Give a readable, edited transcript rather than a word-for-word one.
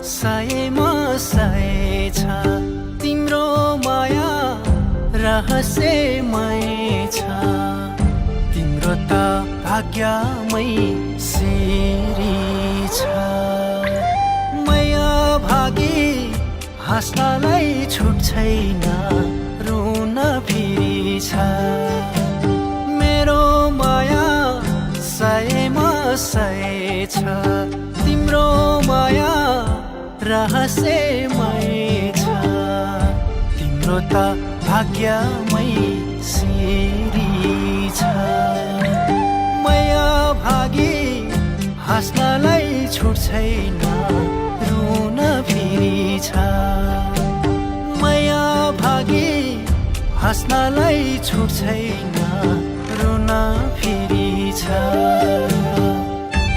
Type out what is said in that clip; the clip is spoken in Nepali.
सयमा सय छ तिम्रो माया रहस्यमय छ तिम्रो त भाग्यमै सिरी छ माया भागी हाँस्नलाई छुट छैन रुन फेरि छ मेरो माया सयमा सय छ तिम्रो माया रहस्यमय छ तिम्रो त भाग्यमै सिरी छ माया भागी हाँस्नलाई छुट छैन रुन फेरि छ माया भागी हाँस्नलाई छुट छैन रुन फेरि छ